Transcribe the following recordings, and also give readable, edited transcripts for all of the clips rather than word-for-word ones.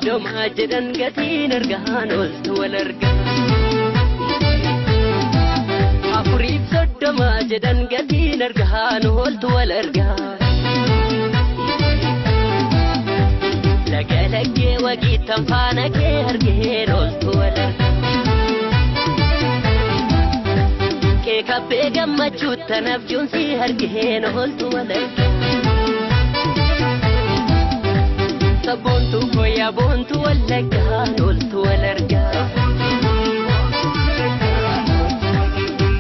soddoma jedhan gatiin argaan oltu wal argaa. Afuriif soddoma jedhan gatiin argaan oltu wal argaa. Laga laggee wagiittan faana kee argeen oltu wal argaa. Kee kabbee gammachuuttan abjuun si argeen oltu wal argaa. Sabboontuu fooyyaa boontuu wallaggaan oltu wal argaa.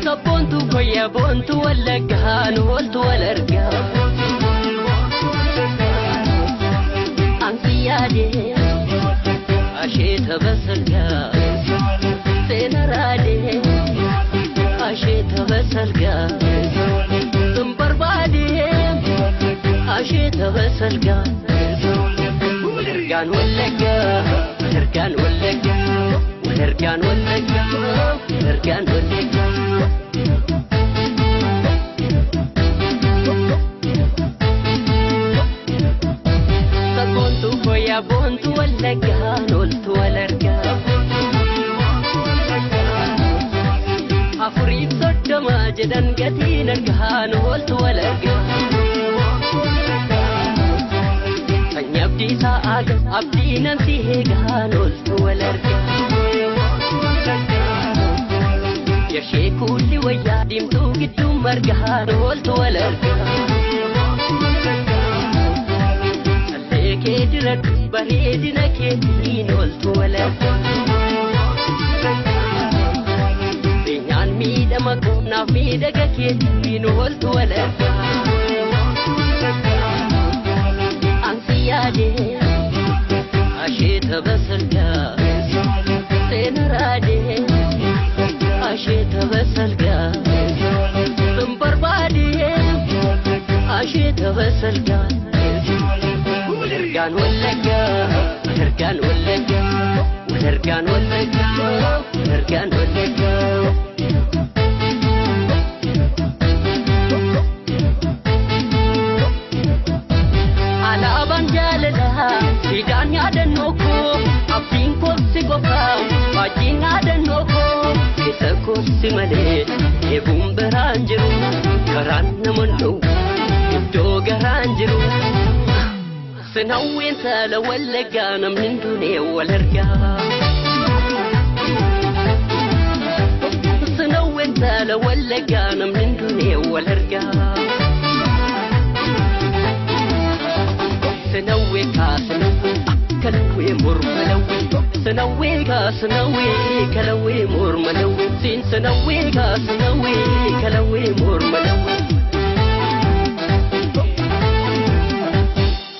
Sabboontuu fooyyaa boontuu wallaggaan oltu wal argaa. Ansi yaadee asheeta basalgaa seena raadee asheeta basalgaa sun barbaadee asheeta basalgaa. Walargaan wallaggaa walargaan wallaggaa walargaan wallaggaa walargaan wallaggaa. Sabboontuu fooyyaa boontuu wallaggaan oltu wal argaa. Afuriif soddoma jedhan gatiin argaan oltu wal argaa. Sanyii abdiisaa aaga abdii nan si eegaan oltu wal argaa. Yashee kuulli wayyaa diimtuu gidduu margaan oltu wal argaa. Callee kee diradhu bareedina keetiin oltu wal argaa. Beenyaan miidhama koonaaf miidhaga keetiin oltu wal argaa. Ansi yaadee asheeta basalgaa seena raadee asheeta basalgaa sun barbaadee asheeta basalgaa. Walargaan wallaggaa walargaan wallaggaa walargaan wallaggaa walargaan wallaggaa. Alaabaan jaalalaa siidaan yaadannoo koo abdiin koossi qofaa baay'een yaadannoo koo keessa koossi malee eeguun biraan jiru karaan nama dhowwu iddoo garaan jiru. Sinawween saala wallaggaa namni hin duune wal argaa. Sinawween saala wallaggaa namni hin duune wal argaa. Sinawwee kaasinawwee kalawwee morma lawwee sinawwee kaasinawwee kalawwee morma lawwee siin sinawwee kaasinawwee kalawwee morma lawwee.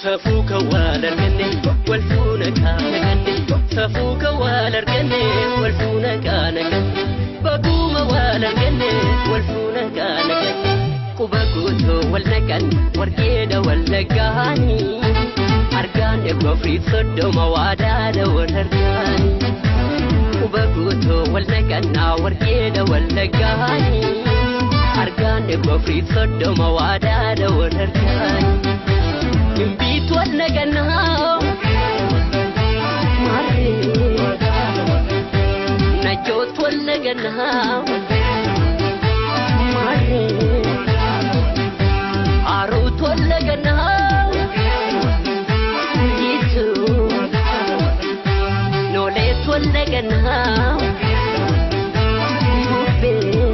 Safuu kan wal arganne wal fuuna kaana ganne safuu kan wal arganne wal fuuna kaana ganne baguuma wal arganne wal fuuna kaana ganne quba guutuu wal naqan warqeedha wal naggaanii argaan eeguu afuriif soddoma waadaadha wal argaanii quba guutuu wal naqannaa warqeedha wal naggaanii argaan eeguu afuriif soddoma waadaadha wal argaanii. Mbiitu wal naqannaa maarree najoot wal naqannaa maarree Aruut wal naqannaa jiituu nooleet wal naqannaa bubbee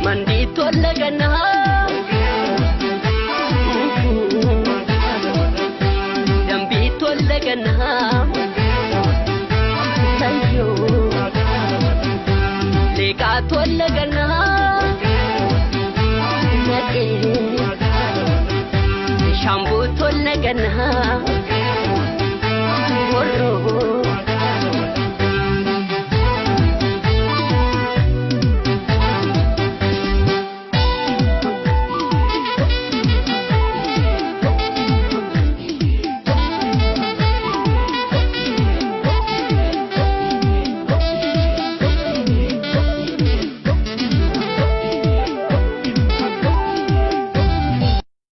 mandiit wal naqannaa. Dambiit wal naqannaa sayyoo leeqaat wal naqannaa naqee shaambuut wal naqannaa